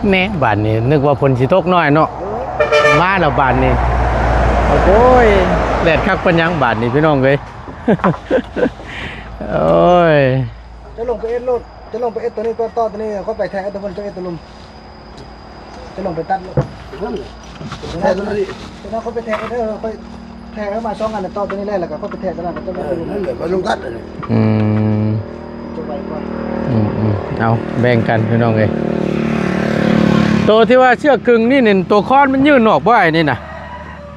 ແນ່ ບາດນີ້ນຶກວ່າຝົນຊິຕົກໜ້ອຍເນາະ ມາແລ້ວບາດນີ້ ໂອ້ຍ ແດດຄັກປານຫຍັງບາດນີ້ພີ່ນ້ອງເອີຍ ໂອ້ຍ ຈະລົງໄປເອັດໂລດ ຈະລົງໄປເອັດໂຕນີ້ ຕໍ່ ຕໍ່ໂຕນີ້ ຄ່ອຍໄປແທກເອັດໂຕພຸ້ນ ເຈົ້າເອັດໂຕລຸ່ມ ຈະລົງໄປຕັດໂລດ ແທກໂຕນີ້ ຈະນ້ອຍຄ່ອຍໄປແທກເດີ ຄ່ອຍແທກເອົາມາສອງອັນ ຕໍ່ໂຕນີ້ແຫຼະ ແລ້ວກໍຄ່ອຍໄປແທກໂຕນັ້ນ ເຈົ້າເອັດໂຕລຸ່ມ ນັ້ນແຫຼະ ຂ້ອຍລົງຕັດ ອືມ ຈະໄວກວ່າ ອືມໆ ເອົາ ແບ່ງກັນພີ່ນ້ອງເອີຍ ໂຕທີ່ວ່າເຊືອກຄຶ່ງນີ້ນີ້ ໂຕຄອນມັນຍື່ນອອກບໍ່ ອ້າຍ ນີ້ນະ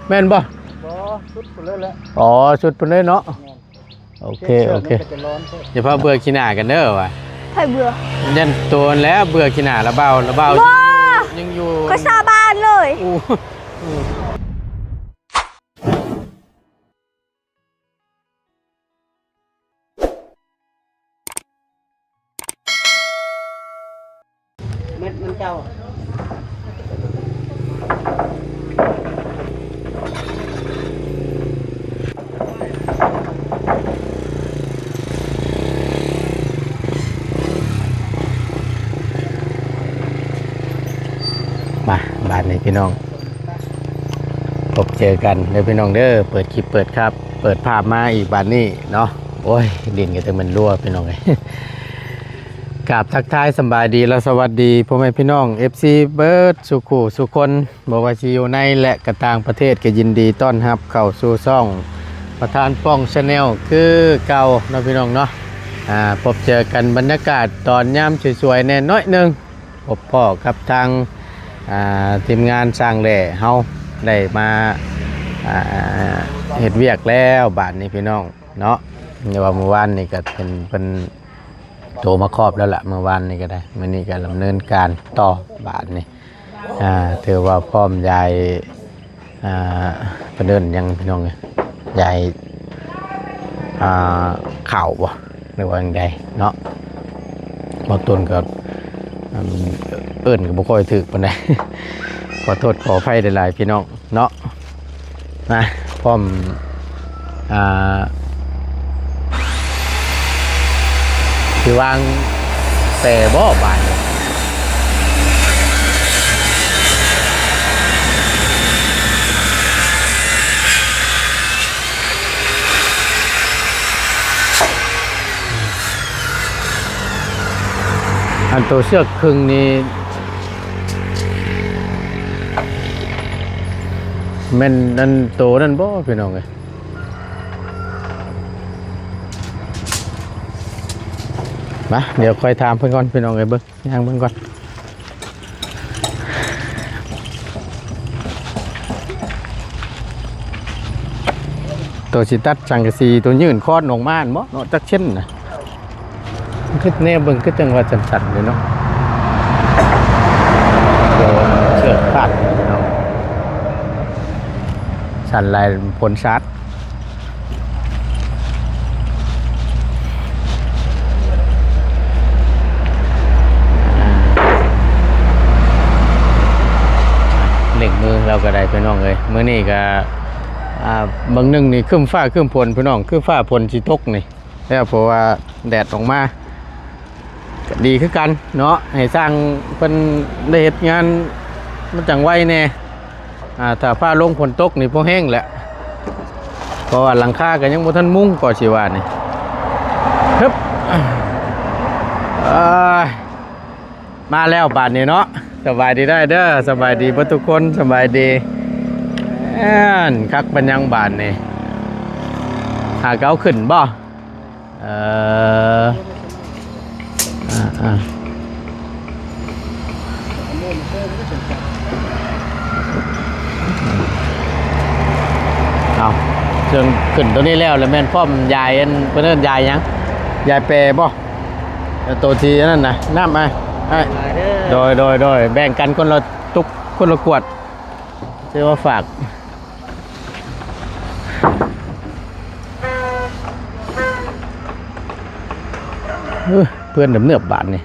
ແມ່ນບໍ່? ບໍ່ ສຸດພຸ້ນເລີຍແຫຼະ ອໍ ສຸດພຸ້ນເລີຍເນາະ ແມ່ນ ໂອເຄ ໂອເຄ ຢ່າພາເບື່ອຂີ້ໜ້າກັນເດີວ່າ ໃຜເບື່ອ? ຢ້ານໂຕຫັ້ນແຫຼະເບື່ອຂີ້ໜ້າລະເບົາ ລະເບົາ ບໍ່ ຍັງຢູ່ ຂ້ອຍສາບານເລີຍ ໂອ້ ເມັດມັນເຈົ້າ ມາ ບາດນີ້ພີ່ນ້ອງ ພົບເຈີກັນເດີພີ່ນ້ອງເດີ ເປີດຄລິບເປີດຄັບ ເປີດພາບມາອີກບາດນີ້ເນາະ ໂອ້ຍ ດິນກໍຈັ່ງແມ່ນຮົ່ວພີ່ນ້ອງເອີຍ ກາບທັກທາຍສຳບາຍດີ ແລະ ສະຫວັດດີພໍ່ແມ່ພີ່ນ້ອງ ເອັຟຊີ ເບິດສູ່ຄູ່ສູ່ຄົນ ບໍ່ວ່າຊິຢູ່ໃນ ແລະ ກໍຕ່າງປະເທດ ກໍຍິນດີຕ້ອນຮັບເຂົ້າສູ່ຊ່ອງປະທານປ່ອງ Channel ຄືເກົ່າເນາະພີ່ນ້ອງເນາະ ອ່າ ພົບເຈີກັນບັນຍາກາດຕອນຍາມສວຍໆແດ່ໜ້ອຍໜຶ່ງ ພົບພໍ້ກັບທາງ ອ່າ ທີມງານຊ່າງແຫຼ້ເຮົາໄດ້ມາ ອ່າ ເຮັດວຽກແລ້ວບາດນີ້ພີ່ນ້ອງເນາະ ແຕ່ວ່າມື້ວານນີ້ກໍເຫັນເພິ່ນໂທມາຄອບແລ້ວລະ ມື້ວານນີ້ກໍໄດ້ ມື້ນີ້ກໍດຳເນີນການຕໍ່ບາດນີ້ ອ່າ ຖືວ່າພ້ອມຢາຍ ອ່າ ເພິ່ນເອີ້ນຫຍັງພີ່ນ້ອງເອີຍ ຢາຍ ອ່າ ເຂົ້າບໍ່ ຫຼືວ່າຈັ່ງໃດເນາະ ເວົ້າຕົ້ນກໍ ເອີ້ນກໍບໍ່ຄ່ອຍຖືກປານໃດ ຂໍໂທດຂໍອະໄພຫຼາຍໆ ພີ່ນ້ອງເນາະ ນະ ພ້ອມ ອ່າ ຊິວາງແຕ່ບໍ່ບາດນີ້ ອັນໂຕເຊືອກຄຶ່ງນີ້ ແມ່ນອັນໂຕນັ້ນບໍ່ພີ່ນ້ອງເອີຍ ມາ ດຽວຄ່ອຍຖາມເພິ່ນກ່ອນພີ່ນ້ອງເອີຍ ເບິ່ງ ຍ່າງເບິ່ງກ່ອນ ໂຕຊິຕັດສັງກະສີ ໂຕຍື່ນຄອນອອກມາຫັ້ນບໍ່ເນາະ ຈັກເຊັ່ນນະ ຄືແນວເບິ່ງຄືຈັ່ງວ່າສັ່ນໆຢູ່ເນາະ ໂຕເຊືອກຂາດເນາະ ສັ່ນຫຼາຍ ຝົນສາດ ອ່າ ເລັ່ງມືລາວກໍໄດ້ພີ່ນ້ອງເອີຍ ມື້ນີ້ກໍ ອ່າ ບາງໜຶ່ງນີ້ຄຶ້ມຟ້າຄຶ້ມຝົນພີ່ນ້ອງ ຄືຟ້າຝົນຊິຕົກນີ້ ແລ້ວ ເພາະວ່າແດດອອກມາ ກໍດີຄືກັນເນາະ ໃຫ້ຊ່າງເພິ່ນໄດ້ເຮັດງານມັນຈັ່ງໄວແດ່ ອ່າ ຖ້າຟ້າລົງຝົນຕົກນີ້ບໍ່ແຮງແຫຼະ ເພາະວ່າຫຼັງຄາກໍຍັງບໍ່ທັນມຸງກໍຊິວ່ານີ້ ຮຶບ ເອີຍ ມາແລ້ວບາດນີ້ເນາະ ສະບາຍດີເດີ ສະບາຍດີເບິດທຸກຄົນ ສະບາຍດີ ແມ່ນ ຄັກປານຫຍັງບາດນີ້ ຫາເຂົາຂຶ້ນບໍ່? ເອີ ອ່າ ອ່າ ເອົາ ເຊິ່ງຂຶ້ນຕົວນີ້ແລ້ວ ແລ້ວແມ່ນພ້ອມຢາຍ ອັນ ເພິ່ນເອີ້ນຢາຍຫຍັງ? ຢາຍແປບໍ່? ແລ້ວໂຕທີ່ອັນນັ້ນນະ ນ້ຳ ອ້າຍ ອ້າຍ ໂດຍ ໂດຍ ໂດຍ ແບ່ງກັນຄົນລະຕຸກ ຄົນລະກວດ ຊື້ມາຝາກ. ເອີ ເພື່ອນເນີບໆບາດນີ້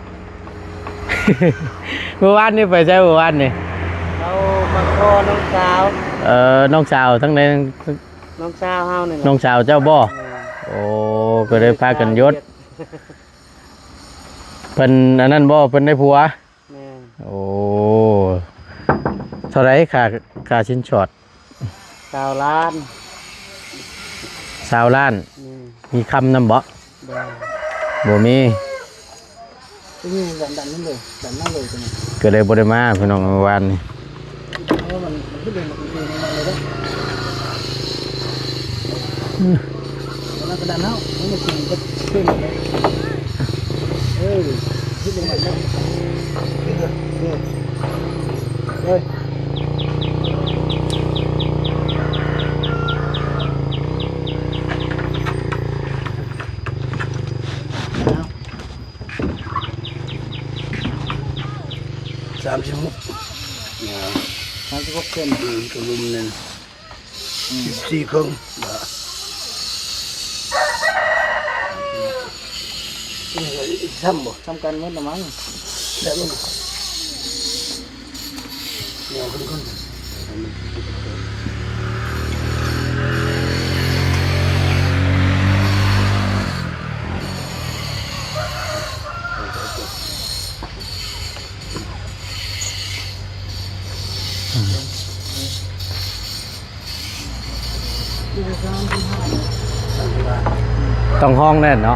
ມື້ວານນີ້ໄປໃສ? ມື້ວານນີ້ ເຮົາມາຂໍນ້ອງສາວ. ເອີ ນ້ອງສາວທາງໃດ? ນ້ອງສາວເຮົານີ້ແຫຼະ. ນ້ອງສາວເຈົ້າບໍ່? ແມ່ນ. ໂອ້ ກໍເລີຍພາກັນຢຸດ. ເພິ່ນອັນນັ້ນບໍ່ ເພິ່ນໄດ້ຜົວ? ແມ່ນ. ໂອ້ ເທົ່າໃດຄ່າ ຄ່າສິນສອດ? ຊາວລ້ານ. ຊາວລ້ານ. ແມ່ນ. ມີຄຳນຳບໍ່? ບໍ່ ບໍ່ມີ. ນີ້ດັນ ດັນນັ້ນເລີຍ ດັນນັ້ນເລີຍຕົວນີ້ ກໍເລີຍບໍ່ໄດ້ມາພີ່ນ້ອງ ມື້ວານນີ້. ເອີ ມັນ ມັນຂຶ້ນເລີຍ ມັນຂຶ້ນເລີຍ ມັນເລີຍເດີ. ອືມ ອັນນັ້ນກໍດັນເອົາ ມັນຂຶ້ນ ມັນຂຶ້ນເລີຍ. ເອີ ຂຶ້ນເລີຍ ເອີ ເອີ ເອີ. ສາມສິບຫົກ ສາມສິບຫົກເຊັນ ອືມ ຕົວລຸ່ມນັ້ນ ອືມ ສິບສີ່ເຄິ່ງ ຊ້ຳບໍ່? ຊ້ຳກັນໝົດລະມັງ ແລ້ວມັນ ຕ້ອງຮ້ອງແນ່ເນາະ.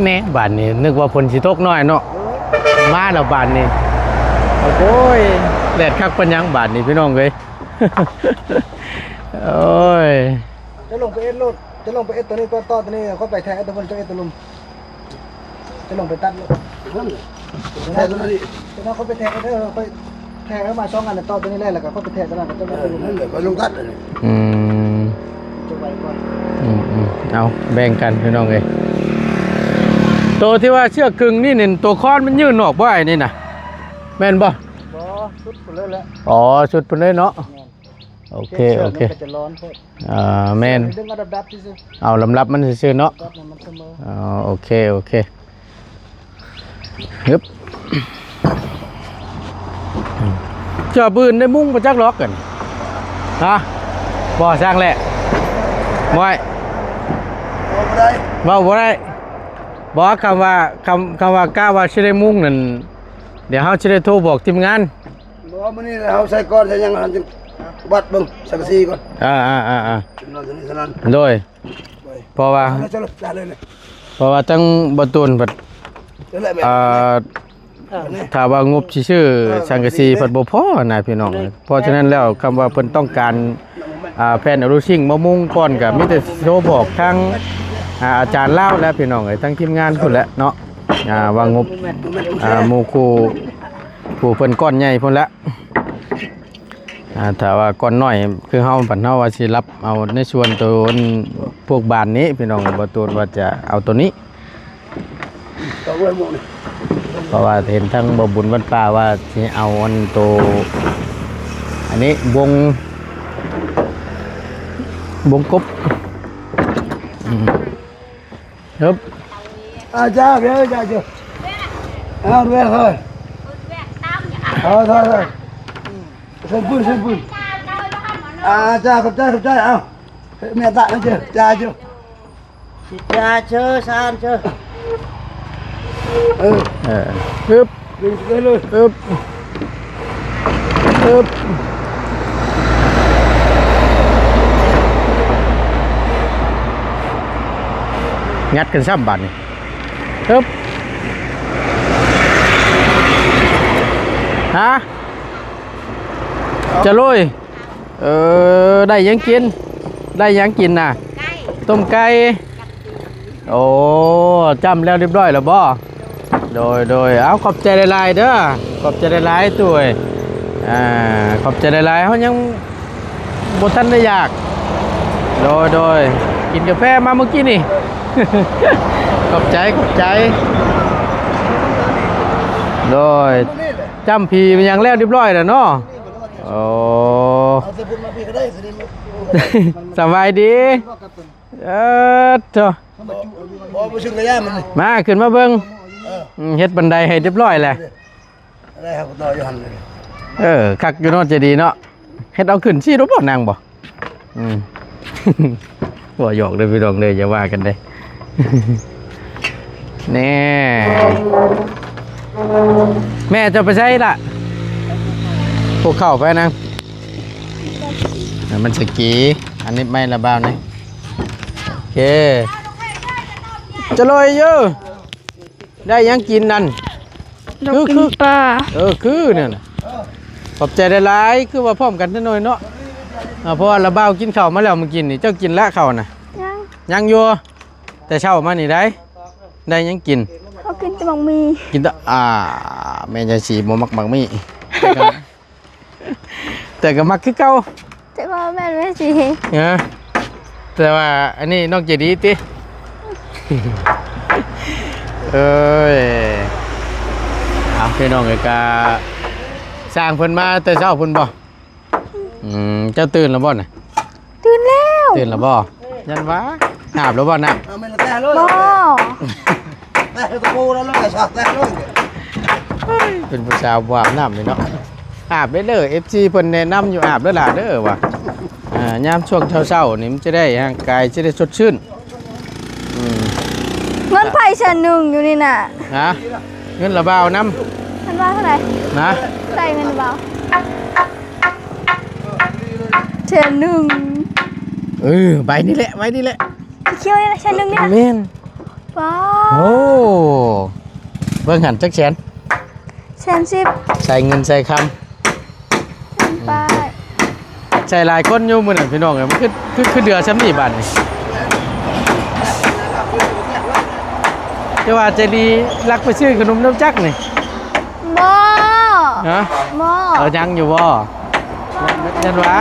ແນ່ ບາດນີ້ນຶກວ່າຝົນຊິຕົກໜ້ອຍເນາະ ມາແລ້ວບາດນີ້. ໂອ້ຍ ແດດຄັກປານຫຍັງບາດນີ້ພີ່ນ້ອງເອີຍ. ໂອ້ຍ ຈະລົງໄປເອັດໂລດ ຈະລົງໄປເອັດຕົວນີ້ ຕໍ່ ຕໍ່ຕົວນີ້ ຄ່ອຍໄປແທະເອັດຕົວພຸ້ນ ຈະເອັດຕົວລຸ່ມ ຈະລົງໄປຕັດໂລດ ແທະຕົວນີ້ ຈະເອົາຄ່ອຍໄປແທະເດີ ຄ່ອຍແທະເອົາມາສອງອັນ ຕໍ່ຕົວນີ້ແຫຼະ ແລ້ວກໍຄ່ອຍໄປແທະຕົວນັ້ນ ເອີ ນັ້ນແຫຼະ ຄ່ອຍລົງຕັດ. ອືມ ຈະໄວກວ່າ ອືມໆ ເອົາແບ່ງກັນພີ່ນ້ອງເອີຍ. ໂຕທີ່ວ່າເຊືອກຄຶ່ງນີ້ນີ້ ໂຕຄອນມັນຍື່ນອອກບໍ່ ອ້າຍ ນີ້ນະ ແມ່ນບໍ່? ບໍ່ ສຸດພຸ້ນເລີຍແຫຼະ. ອໍ ສຸດພຸ້ນເລີຍເນາະ. ແມ່ນ. ໂອເຄ ໂອເຄ ມັນກໍຈະຮ້ອນໂພດ. ອ່າ ແມ່ນ ດຶງເອົາດັບໆຊື່ໆ ເອົາລຳລັບມັນຊື່ໆເນາະ. ດັບໃຫ້ມັນສະເໝີ. ອໍ ໂອເຄ ໂອເຄ ຮຶບ. ເຈົ້າ ບືນໄດ້ມຸງບໍ່ຈັກດອກກັນ ຮະ? ບໍ່ ຊ່າງແຫຼະ ບໍ່ ເວົ້າບໍ່ໄດ້ ເວົ້າບໍ່ໄດ້. ບໍ່ ຄຳວ່າ ຄຳ ຄຳວ່າກະວ່າຊິໄດ້ມຸງນັ້ນ ດຽວເຮົາຊິໄດ້ໂທບອກທີມງານ. ບໍ່ ມື້ນີ້ເຮົາໃສ່ກ້ອນໃສ່ຫຍັງ ເຮົາຈຶ່ງວັດເບິ່ງສັງກະສີກ່ອນ. ອ່າໆໆໆ ໂດຍ ເພາະວ່າ ເພາະວ່າທັງບໍ່ຕູນເພິ່ນ ອ່າ ຖ້າວ່າງົບຊິຊື້ສັງກະສີເພິ່ນບໍ່ພໍນະພີ່ນ້ອງ. ເພາະສະນັ້ນແລ້ວ ຄຳວ່າເພິ່ນຕ້ອງການ ອ່າ ແຜ່ນອາລູຊິງມາມຸງກ່ອນ ກໍມີແຕ່ໂທບອກທາງ ອ່າ ອາຈານລາວແຫຼະພີ່ນ້ອງເອີຍ ທາງທີມງານພຸ້ນແຫຼະເນາະ. ອ່າ ວ່າງົບ ອ່າ ໝູ່ຄູ່ ຜູ້ເພິ່ນກ້ອນໃຫຍ່ພຸ້ນແຫຼະ. ອ່າ ຖ້າວ່າກ້ອນນ້ອຍຄືເຮົາ ບັດເຮົາວ່າຊິລັບເອົາໃນສ່ວນໂຕ ອັນ ພວກບານນີ້ພີ່ນ້ອງ ບໍ່ຕູນວ່າຈະເອົາໂຕນີ້ ເພາະວ່າເຫັນທາງບໍ່ບຸນວັດປ່າວ່າຊິເອົາອັນໂຕ ອັນນີ້ວົງ ວົງກົບ ອືມ. ຮຶບ ອາຈານ ເດີ ອາຈານ ເດີ ເອົາ ເດີ ເຮີ້ຍ ເອົາ ເດີ ເດີ ເຊີນປືນ ເຊີນປືນ ອາຈານ ຂອບໃຈ ຂອບໃຈ ເອົາ ແມ່ຕາ ເດີ ຈາ ເດີ ຈາ ເຊີ ຊານ ເຊີ ເອີ ເອີ ຮຶບ ດຶງໄປເລີຍ ຮຶບ ຮຶບ ງັດກັນຊ້ຳບາດນີ້ ຮຶບ ຮະ ຈະໂລຍ ເອີ ໄດ້ຫຍັງກິນ ໄດ້ຫຍັງກິນນະ? ຕົ້ມໄກ່ ຕົ້ມໄກ່ ໂອ້ ຈ້ຳແລ້ວຮຽບຮ້ອຍແລ້ວບໍ່? ໂດຍ ໂດຍ ເອົາ ຂອບໃຈຫຼາຍໆເດີ ຂອບໃຈຫຼາຍໆ ຕູ້ເອີຍ ອ່າ ຂອບໃຈຫຼາຍໆ ເຮົາຍັງບໍ່ທັນໄດ້ຢາກ ໂດຍ ໂດຍ ກິ ກິນກາແຟມາມື້ກີ້ນີ້. ຂອບໃຈ ຂອບໃຈ. ໂດຍ ຈ້ຳຜີມາຫຍັງແລ້ວຮຽບຮ້ອຍແລ້ວເນາະ. ໂອ້ ເອົາແຕ່ພຸ້ນມາພີ້ກໍໄດ້ ສະບາຍດີ. ເອີ ໂທ້ ບໍ່ ບໍ່ເຊີງກະຢ່າມັນ ມາ ຂຶ້ນມາເບິ່ງ. ເອີ ອືມ ເຮັດບັນໄດໃຫ້ຮຽບຮ້ອຍແລ້ວ. ໄດ້ ເຮົາກໍຕໍ່ຢູ່ຫັ້ນເລີຍ. ເອີ ຄັກຢູ່ເນາະ ໃຈດີເນາະ. ເຮັດເອົາຂຶ້ນຊີ້ໂລດບໍ່ ນັ່ງບໍ່? ອືມ ບໍ່ ຢອກເດີພີ່ນ້ອງເດີ ຢ່າວ່າກັນເດີ. ແນ່ ແມ່ເຈົ້າໄປໃສລະ? ປູກເຂົ້າໄປນະ. ມັນສະກີ ອັນນີ້ໄມ້ລະບາວນີ້. ໂອເຄ ຈະລອຍຢູ່. ໄດ້ຫຍັງກິນນັ້ນ? ດອກ ຄື ຄື ກິນປາ. ເອີ ຄືນັ້ນນະ. ຂອບໃຈຫຼາຍໆ ຄືວ່າພ້ອມກັນຈັກໜ້ອຍເນາະ. ເອີ ເພາະວ່າລະບ່າວກິນເຂົ້າມາແລ້ວມື້ກີ້ນີ້. ເຈົ້າກິນລະເຂົ້ານະ? ຍັງ ຍັງຢູ່. ແຕ່ເຊົ້າມານີ້ໄດ້ ໄດ້ຫຍັງກິນ? ເຮົາກິນແຕ່ໝາກໝີ່. ກິນແຕ່ ອ່າ ແມ່ຍາຍສີບໍ່ມັກໝາກໝີ່. ແຕ່ກໍມັກຄືເກົ່າ. ແຕ່ວ່າແມ່ນແມ່ນຊິ ຮະ ແຕ່ວ່າອັນນີ້ນ້ອງໃຈດີຕິ. ເອີຍ ເອົາ ພີ່ນ້ອງເອີຍ ກະຊ່າງເພິ່ນມາແຕ່ເຊົ້າພຸ້ນບໍ່? ອືມ ເຈົ້າຕື່ນແລ້ວບໍ່ນະ? ຕື່ນແລ້ວ. ຕື່ນແລ້ວບໍ່? ຍັນວ່າ ອາບແລ້ວບໍ່ນ້ຳ? ບໍ່. ແຕ່ຕະໂກນແລ້ວ ແຕ່ເລີຍ ເປັນຜູ້ສາວບໍ່ອາບນ້ຳນີ້ເນາະ. ອາບເດີ ເອັຟຊີ ເພິ່ນແນະນຳຢູ່ ອາບເດີຫຼ້າເດີວ່າ ອ່າ ຍາມຊ່ວງເຊົ້າໆນີ້ ມັນຈະໄດ້ ຮ່າງກາຍຈະໄດ້ສົດຊື່ນ. ອືມ ເງິນໃຜແສນໜຶ່ງຢູ່ນີ້ນະ? ຮະ ເງິນລະບ່າວນຳ. ເພິ່ນວ່າເທົ່າໃດ? ນະ ໃສ່ເງິນລະບ່າວ ແສນໜຶ່ງ. ເອີ ໃບນີ້ແຫຼະ ໃບນີ້ແຫຼະ. ຂຽວນີ້ແຫຼະ ແສນໜຶ່ງນີ້ນະ. ແມ່ນ. ປ້າ ໂອ້ ເບິ່ງຫັ້ນ ຈັກແສນ? ແສນສິບ. ໃສ່ເງິນໃສ່ຄຳ ເປັນໄປ. ໃສ່ຫຼາຍຄົນຢູ່ມື້ນັ້ນ ພີ່ນ້ອງເອີຍ. ມັນຄື ຄື ຄືເດືອຊ່ຳນີ້ບາດນີ້. ແຕ່ວ່າໃຈດີລັກໄປຊື້ຂະໜົມນຳຈັກນີ້. ບໍ່. ຮະ? ບໍ່. ເອົາຍັງຢູ່ບໍ່? ຍັນວ່າ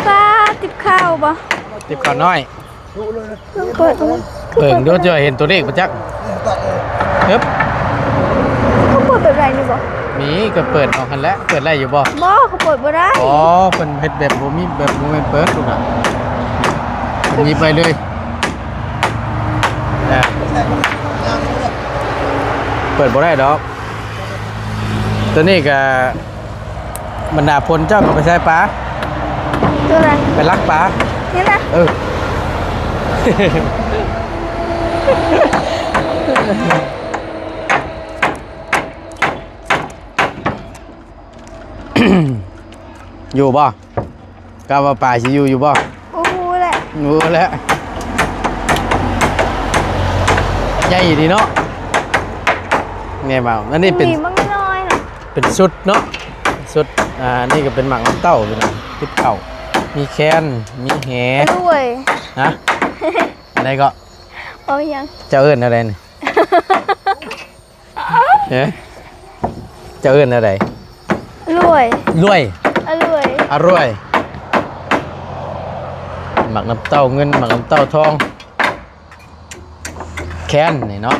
ກະຕິບເຂົ້າບໍ່? ຕິບເຂົ້ານ້ອຍ. ເປີດ ເປີດ ເບິ່ງດູ ຈະເຫັນຕົວເລກບໍ່ຈັກ. ຮຶບ ເຂົາເປີດແບບໃດນີ້ບໍ່? ນີ້ກໍເປີດອອກຫັ້ນແຫຼະ. ເປີດໄດ້ຢູ່ບໍ່? ບໍ່ ເຂົາເປີດບໍ່ໄດ້. ອໍ ເພິ່ນເຮັດແບບບໍ່ມີ ແບບບໍ່ແມ່ນເປີດລູກນະ. ເພິ່ນຫຍິບໄວ້ເລີຍ. ນະ ເປີດບໍ່ໄດ້ດອກ. ຕົວນີ້ກໍ ບັນດາພົນເຈົ້າກໍໄປໃສ່ປາ. ຕົວໃດ? ໄປລັກປາ. ນີ້ນະ? ເອີ. ຢູ່ບໍ່? ກະວ່າປາຊິຢູ່ ຢູ່ບໍ່? ບໍ່ຮູ້ແຫຼະ ບໍ່ຮູ້ແຫຼະ. ໃຫຍ່ດີເນາະ. ແມ່ນບໍ່? ອັນນີ້ເປັນ ມີບັກນ້ອຍນະ ເປັນຊຸດເນາະ ຊຸດ. ອ່າ ອັນນີ້ກໍເປັນໝາກນ້ຳເຕົ້າ ພີ່ນ້ອງ ຕິບເຂົ້າ ມີແຄນ ມີແຫ. ລວຍ. ຮະ? ອັນໃດກໍ? ເວົ້າຫຍັງ? ເຈົ້າເອີ້ນແນວໃດນີ້? ເອີ ເຈົ້າເອີ້ນແນວໃດ? ລວຍ. ລວຍ. ອະລວຍ. ອະລວຍ. ໝາກນ້ຳເຕົ້າເງິນ ໝາກນ້ຳເຕົ້າທອງ ແຄນນີ້ເນາະ.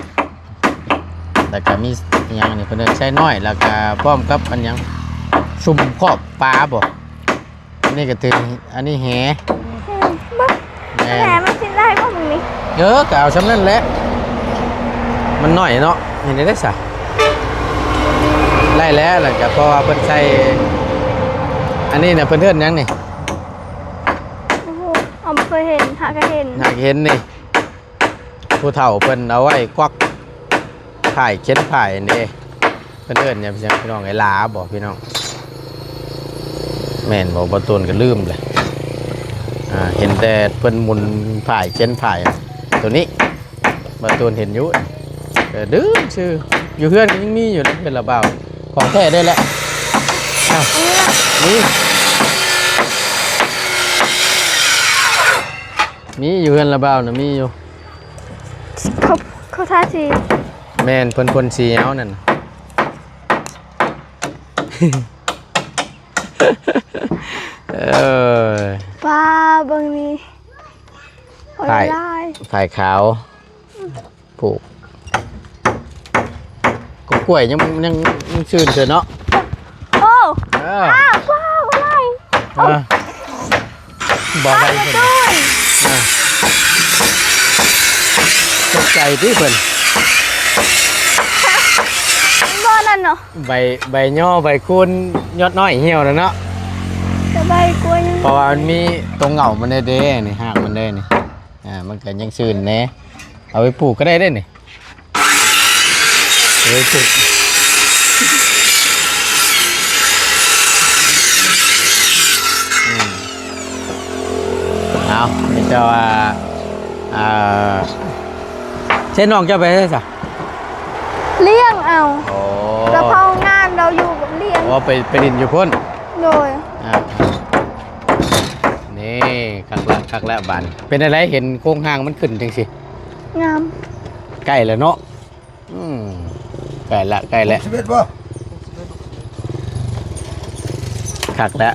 ແລ້ວກະມີຫຍັງນີ້ ເພິ່ນເອີ້ນໄຊນ້ອຍ ແລ້ວກະພ້ອມກັບອັນຫຍັງ ຊຸມຂອບປາບໍ? ອັນນີ້ກະຖື ອັນນີ້ແຫ. ອືມ ບໍ່ ແມ່ນ ແຫມັນຊິໄດ້ບໍ່ມື້ນີ້? ເອີ ກະເອົາຊ່ຳນັ້ນແຫຼະ ມັນໜ້ອຍເນາະ. ເຮັດໄດ້ຊະ ໄດ້ແລ້ວ. ແລ້ວກະເພາະວ່າເພິ່ນໃສ່ ອັນນີ້ນະ ເພິ່ນເອີ້ນຫຍັງນີ້? ໂອ້ໂຫ ເຮົາບໍ່ເຄີຍເຫັນ ຫາກະເຫັນ ຫາກະເຫັນນີ້. ຜູ້ເຖົ້າເພິ່ນເອົາໄວ້ກວັກຝ້າຍ ຂຽນຝ້າຍຫັ້ນເດ້. ເພິ່ນເອີ້ນຫຍັງ ພີ່ນ້ອງເອີຍ? ຫຼາບໍ ພີ່ນ້ອງ? ແມ່ນບໍ? ບ່າວຕູນກໍລືມແຫຼະ. ອ່າ ເຫັນແຕ່ເພິ່ນໝຸນຝ້າຍ ຂຽນຝ້າຍໂຕນີ້ ບ່າວຕູນເຫັນຢູ່ ແຕ່ລືມຊື່. ຢູ່ເຮືອນກໍຍັງມີຢູ່ເດ້ ເຮືອນລາວບ່າວ ຂອງແທ້ເດ້ແຫຼະ. ອ້າວ ນີ້ ມີຢູ່ເຮືອນລາວບ່າວນະ ມີຢູ່. ເຂົາ ເຂົາທາສີ ແມ່ນ ເພິ່ນ ເພິ່ນສີເອົານັ້ນ. ເອີ ປ້າ ເບິ່ງນີ້ ອ້າຍ ຫຼາຍ ຝ້າຍຂາວ ປູກ ກໍກ້ວຍຍັງ ຍັງ ຍັງຊື່ນເທື່ອເນາະ. ໂອ້ ເອີ ອ້າວ ວ້າວ ຫຼາຍ ເອີ ບໍ່ໄດ້ ອ້າວ ເພິ່ນ ເອີ ຕົກໃຈຕິເພິ່ນ ບໍ່ນັ້ນເນາະ ໃບ ໃບຍໍ່ ໃບຄູນ ຍອດນ້ອຍຫ່ຽວແລ້ວເນາະ ແຕ່ໃບກ້ວຍຍັງ ເພາະວ່າມັນມີຕົວເຫງົ້າມັນເດ້ ນີ້ ຮາກມັນເດ້ນີ້ ອ່າ ມັນກໍຍັງຊື່ນແດ່ ເອົາໄປປູກກໍໄດ້ເດ້ນີ້ ເອີ ປູກ ອືມ ເອົາ ມີແຕ່ວ່າ ອ່າ ໃຊ້ນ້ອງເຈົ້າໄປໃສຊະ? ລ້ຽງເອົາ. ອໍ ລາວເຝົ້າງານ ລາວຢູ່ກັບລ້ຽງ. ອໍ ໄປ ໄປຫຼິ້ນຢູ່ພຸ້ນ. ໂດຍ. ອ່າ ນີ້ ຄັກແລ້ວ ຄັກແລ້ວບາດນີ້. ເປັນຈັ່ງໃດ ເຫັນໂຄງຮ່າງມັນຂຶ້ນຈັ່ງຊີ້? ງາມ. ໃກ້ແລ້ວເນາະ. ອືມ ໃກ້ລະ ໃກ້ລະ ສິບເອັດບໍ່? ຄັກແລ້ວ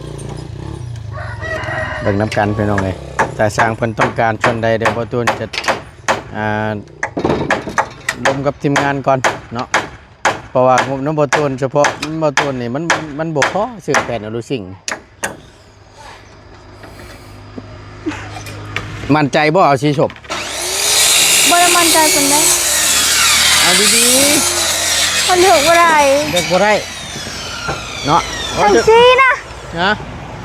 ເບິ່ງນຳກັນພີ່ນ້ອງເອີຍ ຖ້າຊ່າງເພິ່ນຕ້ອງການສ່ວນໃດ ດຽວບ່າວຕູນຈະ ອ່າ ລົມກັບທີມງານກ່ອນເນາະ ເພາະວ່າງົບນຳບ່າວຕູນ ສະເພາະນຳບ່າວຕູນນີ້ ມັນ ມັນບໍ່ພໍຊື້ແຜ່ນອະລູຊິງ. ໝັ້ນໃຈບໍ່ ເອົາສີສົ້ມ? ບໍ່ໄດ້ໝັ້ນໃຈປານໃດ. ເອົາດີໆ. ມັນເລືອກບໍ່ໄດ້ ເລືອກບໍ່ໄດ້ເນາະ. ສັງສີນະ. ຮະ?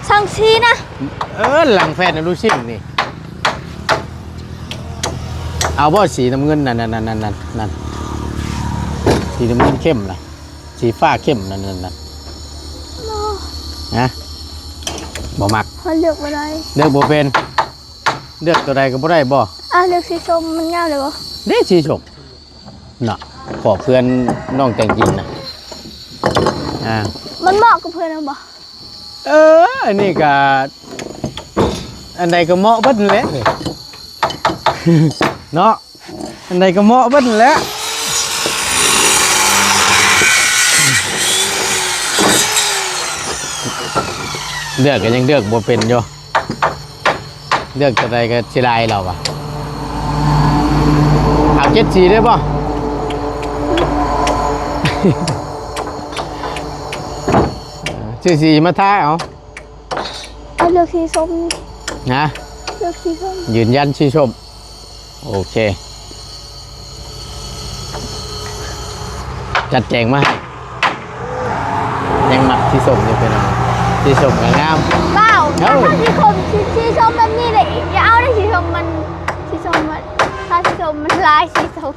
ສັງສີນະ. ເອີ ຫຼັງແຜ່ນອະລູຊິງນີ້ ເອົາບໍ່ ສີນ້ຳເງິນນັ້ນ ນັ້ນ ສີນ້ຳເງິນເຂັ້ມນະ? ສີຟ້າເຂັ້ມນັ້ນ ນັ້ນ ນັ້ນ ບໍ່ ນະ ບໍ່ມັກ. ຂ້ອຍເລືອກບໍ່ໄດ້ ເລືອກບໍ່ເປັນ ເລືອກຕົວໃດກໍບໍ່ໄດ້ບໍ່? ອ່າ ເລືອກສີສົ້ມ ມັນງາມເລີຍບໍ່? ເດ້ ສີສົ້ມນະ ຂອບເພື່ອນນ້ອງແຕງຈິງນະ. ອ່າ ມັນເໝາະກັບເພື່ອນເຮົາບໍ່? ເອີ ອັນນີ້ກະ ອັນໃດກໍເໝາະເບິດຫັ້ນແຫຼະ ເນາະ. ອັນໃດກໍເໝາະເບິດຫັ້ນແຫຼະ. ເລືອກກໍຍັງເລືອກບໍ່ເປັນຢູ່ ເລືອກຕົວໃດກໍເສຍດາຍລາວວ່າ. ເອົາເຈັດສີໄດ້ບໍ່? ຊື້ສີມາທາເອົາ. ເອົາເລືອກສີສົ້ມ. ນະ ເລືອກສີສົ້ມ. ຢືນຢັນສີສົ້ມ. ໂອເຄ ຈັດແຈງມາໃຫ້. ຍັງມັກສີສົ້ມຢູ່ພີ່ນ້ອງ ສີສົ້ມກໍງາມ. ວ້າວ ເອີ ຖ້າສີສົ້ມ ສີ ສີສົ້ມແບບນີ້ເດ້ ຢ່າເອົາເດ້ ສີສົ້ມມັນ ສີສົ້ມມັນ ຖ້າສີສົ້ມມັນຫຼາຍສີສົ້ມ.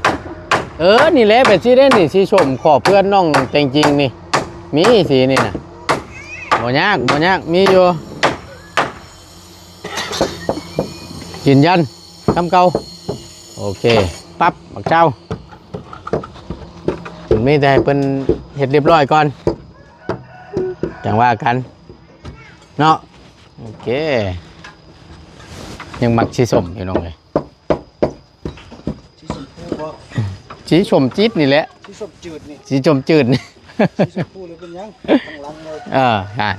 ເອີ ນີ້ແຫຼະ ແບບຊີ້ເດ້ນີ້ ສີສົ້ມຂອບເພື່ອນນ້ອງແຕງຈິງນີ້ ມີສີນີ້ນະ. ບໍ່ຍາກ ບໍ່ຍາກ ມີຢູ່. ຢືນຢັນ ຄຳເກົ່າ. ໂອເຄ ປັບ ບັກເຈົ້າ ມີແຕ່ໃຫ້ເພິ່ນເຮັດລຽບຮ້ອຍກ່ອນ ຈັ່ງວ່າກັນເນາະ. ໂອເຄ ຍັງມັກສີສົ້ມຢູ່ນ້ອງເອີຍ. ສີສົ້ມພູບໍ່? ສີສົ້ມຈີດນີ້ແຫຼະ ສີສົ້ມຈືດນີ້ ສີສົ້ມຈືດນີ້. ສີຊົມພູຫຼືເປັນຫຍັງ ຂ້າງຫຼັງເລີຍ. ເອີ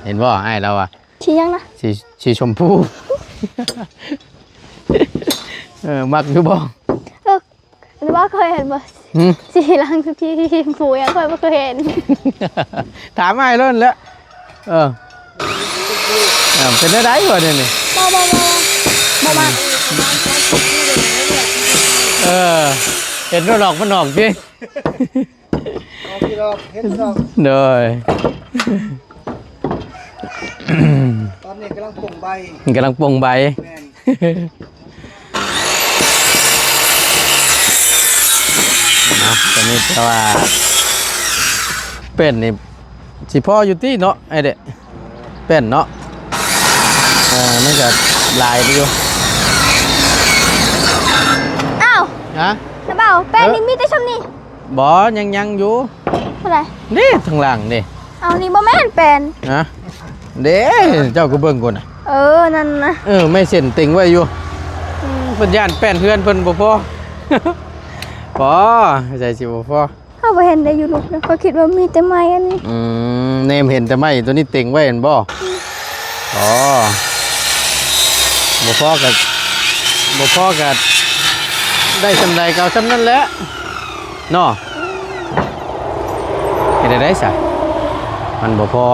ເຫັນບໍ່ ອ້າຍລາວວ່າ ສີຫຍັງນະ? ສີ ສີຊົມພູ. ເອີ ມັກຢູ່ບໍ່? ເອີ ຫຼືວ່າເຄີຍເຫັນບໍ່? ຫື? ສີຫຼັງທຸກທີ່ສີຊົມພູຫຍັງ ຂ້ອຍບໍ່ເຄີຍເຫັນ. ຖາມອ້າຍໂລດແຫຼະ. ເອີ ເອີ ເປັນແນວໃດວະດຽວນີ້? ບໍ່ ບໍ່ ບໍ່ ບໍ່ມັກ. ເອີ ເຫັນດອກມັນອອກຕິ. ອອກຢູ່ດອກ ເຫັນຢູ່ດອກ. ໂດຍ ຕອນນີ້ກຳລັງປົ່ງໃບ ກຳລັງປົ່ງໃບ. ແມ່ນ ເນາະ ຕອນນີ້ແຕ່ວ່າເປັນນີ້ຊິພໍຢູ່ຕິເນາະ ໄອ້ເດະ ເປັນເນາະ. ເອີ ມັນກໍຫຼາຍຢູ່. ອ້າວ ຮະ? ນະເບົາ ແປ້ນນີ້ ເອີ ມີແຕ່ຊ່ຳນີ້. ບໍ່ ຍັງ ຍັງຢູ່. ເທົ່າໃດ? ນີ້ທາງຫຼັງນີ້. ເອົາ ນີ້ບໍ່ແມ່ນແປ້ນ. ຮະ? ເດ້ ເຈົ້າກໍເບິ່ງພຸ້ນນະ. ເອີ ນັ້ນນະ. ເອີ ໄມ້ເສັ້ນເຕັງໄວ້ຢູ່. ອືມ ເພິ່ນຢ້ານແປ້ນເຮືອນເພິ່ນບໍ່ພໍ. ພໍ ໃສ່ຊິບໍ່ພໍ. ເຮົາບໍ່ເຫັນໄດ້ຢູ່ລຸກເນາະ ຂ້ອຍຄິດວ່າມີແຕ່ໄມ້ອັນນີ້. ອືມ ແນມເຫັນແຕ່ໄມ້ຕົວນີ້ເຕັງໄວ້ແມ່ນບໍ່? ອືມ ອໍ ບໍ່ພໍກໍ ບໍ່ພໍກໍໄດ້ສ່ຳໃດກໍເອົາສ່ຳນັ້ນແຫຼະເນາະ. ເຮັດໄດ້ໃດຊະ ມັນບໍ່ພໍ.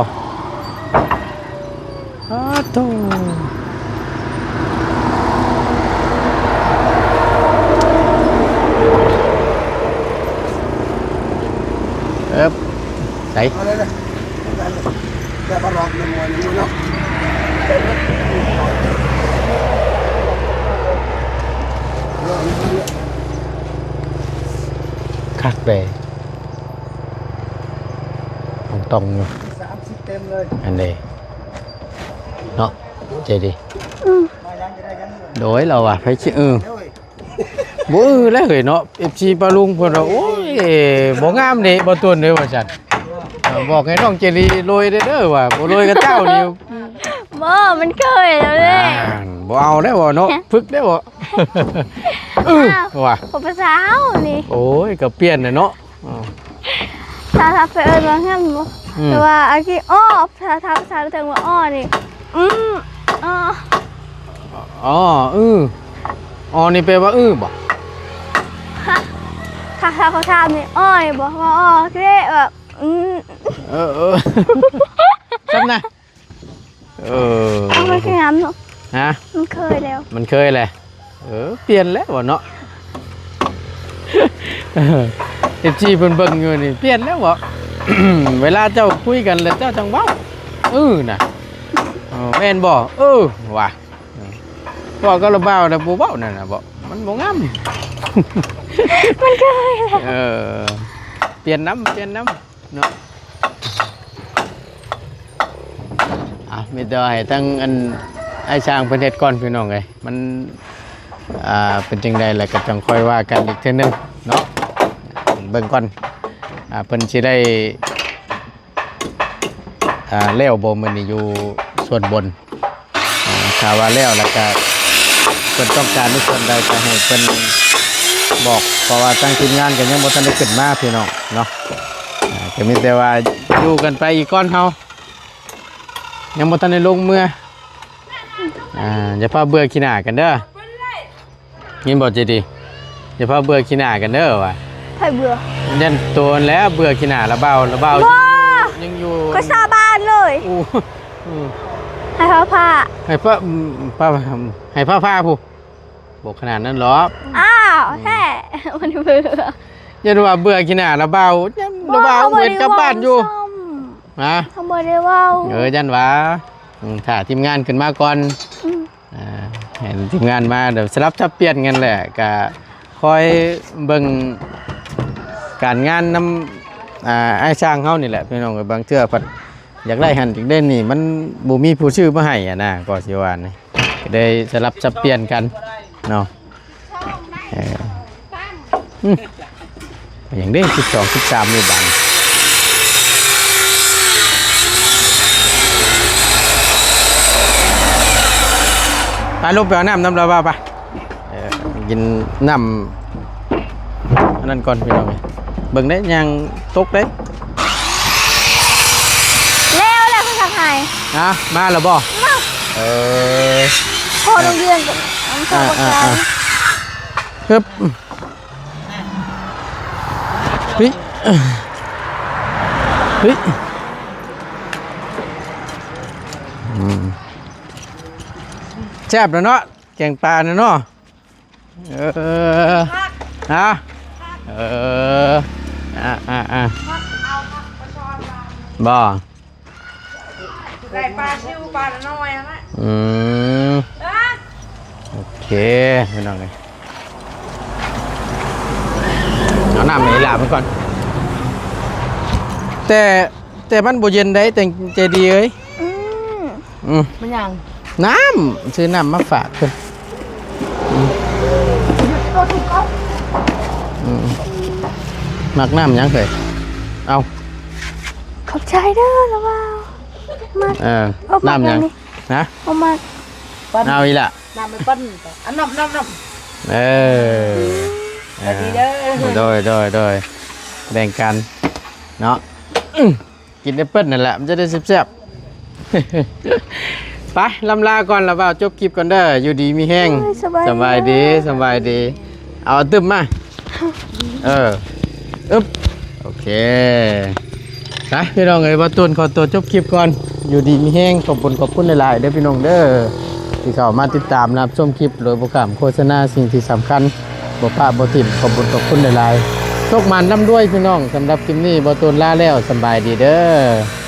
ອ້າໂທ້ ເອີບ ໃສ່ ຄັກເດ້ ຕ້ອງໆຢູ່ ສາມສິບເຕັມເລີຍ ອັນນີ້ເນາະ ໃຈດີ. ອືມ ໂດຍ ລາວວ່າ ໃຜຊິ ເອີ ໂດຍ ບໍ່ອື້ອແລ້ວເອີຍເນາະ. ເອັຟຊີປ້າລຸງເພິ່ນວ່າ ໂອ້ຍ ບໍ່ງາມເດ້ ບໍ່ຕົນເດ້ ວ່າຊັ້ນ. ເອີ ບອກໃຫ້ນ້ອງເຈລີໂລຍເດີ ເດີວ່າ ບໍ່ໂລຍກັບເຈົ້ານີ້ ບໍ່ ມັນເຄີຍແລ້ວເດ້. ອ່າ ບໍ່ເອົາແລ້ວເນາະ ຝຶກແລ້ວ. ເອີ ວ່າ ພາສາເຮົານີ້ ໂອ້ຍ ກໍປ່ຽນແລ້ວເນາະ. ຖ້າ ຖ້າໄປເອີ້ນວ່າງາມບໍ່ ອືມ ແຕ່ວ່າອັນທີ່ ອໍ ຖ້າ ຖ້າ ຖ້າເຖິງວ່າ ອໍ ນີ້ ອືມ ອໍ ອໍ ອື ອໍ ນີ້ແປວ່າ ອື ບໍ່? ຖ້າ ຖ້າເຂົາຖາມນີ້ ອໍ ນີ້ບໍ່ ວ່າ ອໍ ເດ້ ແບບ ອືມ ເອີ ເອີ ຊັ້ນນະ. ເອີ ເອົາ ມັນຄືງາມເນາະ ຮະ ມັນເຄີຍແລ້ວ ມັນເຄີຍແຫຼະ. ເອີ ປ່ຽນແລ້ວເນາະ ເອັຟຊີເພິ່ນເບິ່ງຢູ່ນີ້ ປ່ຽນແລ້ວເບາະ. ເວລາເຈົ້າຄຸຍກັນແລ້ວເຈົ້າຈັ່ງເວົ້າ ເອີ ນະ ເອີ ແມ່ນບໍ່? ເອີ ວ່າ ເວົ້າກັບລາວບ່າວແລ້ວບໍ່ເວົ້ານັ້ນນະເບາະ ມັນບໍ່ງາມ ມັນເຄີຍແລ້ວ ເອີ ປ່ຽນນຳ ປ່ຽນນຳ ເນາະ. ອ່ະ ມີແຕ່ວ່າໃຫ້ທາງອັນອ້າຍຊ່າງເພິ່ນເຮັດກ່ອນ ພີ່ນ້ອງເອີຍ ມັນ ອ່າ ເປັນຈັ່ງໃດແລ້ວກໍຈັ່ງຄ່ອຍວ່າກັນອີກເທື່ອໜຶ່ງເນາະ. ເບິ່ງກ່ອນ ອ່າ ເພິ່ນຊິໄດ້ ອ່າ ແລ້ວບໍ່ມື້ນີ້ຢູ່ສ່ວນບົນ. ອ່າ ຖ້າວ່າແລ້ວ ແລ້ວກະເພິ່ນຕ້ອງການໃນສ່ວນໃດກະໃຫ້ເພິ່ນບອກ ເພາະວ່າທາງທີມງານກະຍັງບໍ່ທັນໄດ້ຂຶ້ນມາພີ່ນ້ອງເນາະ. ອ່າ ກະມີແຕ່ວ່າຢູ່ກັນໄປອີກກ່ອນເຮົາ ຍັງບໍ່ທັນໄດ້ລົງເມືອ. ອ່າ ຢ່າພາເບື່ອຂີ້ໜ້າກັນເດີ ຍິນບໍ່ເຈດີ? ຢ່າພາເບື່ອຂີ້ໜ້າກັນເດີວ່າ. ໃຜເບື່ອ? ຢ້ານໂຕຫັ້ນແຫຼະເບື່ອຂີ້ໜ້າລະບ່າວ ລະບ່າວ ບໍ່ ຍັງຢູ່ ຂ້ອຍສາບານເລີຍ. ໂອ້ ອື ໃຫ້ພາພາ ໃຫ້ພາ ອືມ ພາ ໃຫ້ພາພາຜູ້ ບໍ່ຂະໜາດນັ້ນດອກ. ອ້າວ ອືມ ແທ້ ບໍ່ໄດ້ເບື່ອ ຢ້ານວ່າເບື່ອຂີ້ໜ້າລະບ່າວ ລະບ່າວເຫັນກັບບ້ານຢູ່. ຮະ ເຮົາບໍ່ໄດ້ເວົ້າ ເອີ ຢ້ານວ່າ ອືມ ຖ້າທີມງານຂຶ້ນມາກ່ອນ ອືມ ອ່າ ໃຫ້ທີມງານມາ ດຽວສະຫຼັບສັບປ່ຽນກັນແຫຼະ ກະຄອຍເບິ່ງການງານນຳ ອ່າ ອ້າຍຊ່າງເຮົານີ້ແຫຼະ ພີ່ນ້ອງເອີຍ. ບາງເທື່ອພັດຢາກໄດ້ຫັ້ນຢາກໄດ້ນີ້ ມັນບໍ່ມີຜູ້ຊື້ມາໃຫ້ຫັ້ນນະ ກໍຊິວ່ານີ້ ກະໄດ້ສະຫຼັບສັບປ່ຽນກັນເນາະ. ເອີ ອືມ ຫຍັງເດ້ ສິບສອງ ສິບສາມ ນີ້ບາດນີ້ ໄປ ລົງໄປເອົານ້ຳນຳລາວບ່າວໄປ. ເອີ ກິນນ້ຳອັນນັ້ນກ່ອນ ພີ່ນ້ອງເອີຍ ເບິ່ງເດ້ ຍ່າງຕົກເດ້. ແລ້ວ ແລ້ວເພິ່ນສັກໃຫ້ ຮະ ມາແລ້ວບໍ່? ມາ ເອີ ພໍໂຮງຮຽນ ອ່າ ອ່າ ອ່າ ຮຶບ ເຮີ້ຍ ເຮີ້ຍ ອືມ ແຊບແລ້ວເນາະ ແກງປານະເນາະ. ເອີ ຮະ ເອີ ອ່າ ອ່າ ອ່າ ບໍ່ ໄດ້ປາຊິວປານ້ອຍຫັ້ນນະ. ອືມ ເອີ ໂອເຄ ພີ່ນ້ອງເອີຍ ເອົານ້ຳໃຫ້ຫຼານເພິ່ນກ່ອນ ແຕ່ ແຕ່ມັນບໍ່ເຢັນໃດ ແຕ່ງໃຈດີເອີຍ. ອືມ ອືມ ມັນຫຍັງ? ນ້ຳ ຊື້ນ້ຳມາຝາກເພິ່ນ. ອືມ ອືມ ມັກນ້ຳຫຍັງເອີຍ? ເອົາ ຂອບໃຈເດີລະບ່າວ ມັກ ເອີ ເອົາ ນ້ຳຫຍັງ? ຮະ ເອົາ ມັກ ເອົາອີກລະ ນ້ຳໄປປັ່ນ ອັນ ນ້ຳ ນ້ຳ ນ້ຳ ເອີ ອືມ ເອີ ໂດຍ ໂດຍ ໂດຍ ແບ່ງກັນເນາະ. ອືມ ກິນແອັບເປິ້ນນັ້ນແຫຼະ ມັນຈະໄດ້ແຊບໆ. ໄປ ລ່ຳລາກ່ອນລະບ່າວ ຈົບຄລິບກ່ອນເດີ ຢູ່ດີມີແຮງ. ໂອ້ຍ ສະບາຍດີ ສະບາຍດີ ສະບາຍດີ. ເອົາຕຶບມາ ເອີ ອຶບ ໂອເຄ ໄປພີ່ນ້ອງເອີຍ ບ່າວຕູນຂໍຕົວຈົບຄລິບກ່ອນ. ຢູ່ດີມີແຮງ ຂອບຄຸນ ຂອບຄຸນຫຼາຍໆເດີພີ່ນ້ອງເດີ ທີ່ເຂົ້າມາຕິດຕາມຮັບຊົມຄລິບໂດຍບໍ່ຂ້າມໂຄສະນາ. ສິ່ງທີ່ສຳຄັນ ບໍ່ປະບໍ່ຖິ້ມ ຂອບຄຸນ ຂອບຄຸນຫຼາຍໆ. ໂຊກໝານລ່ຳລວຍພີ່ນ້ອງ. ສຳລັບຄລິບນີ້ ບ່າວຕູນລາແລ້ວ ສຳບາຍດີເດີ.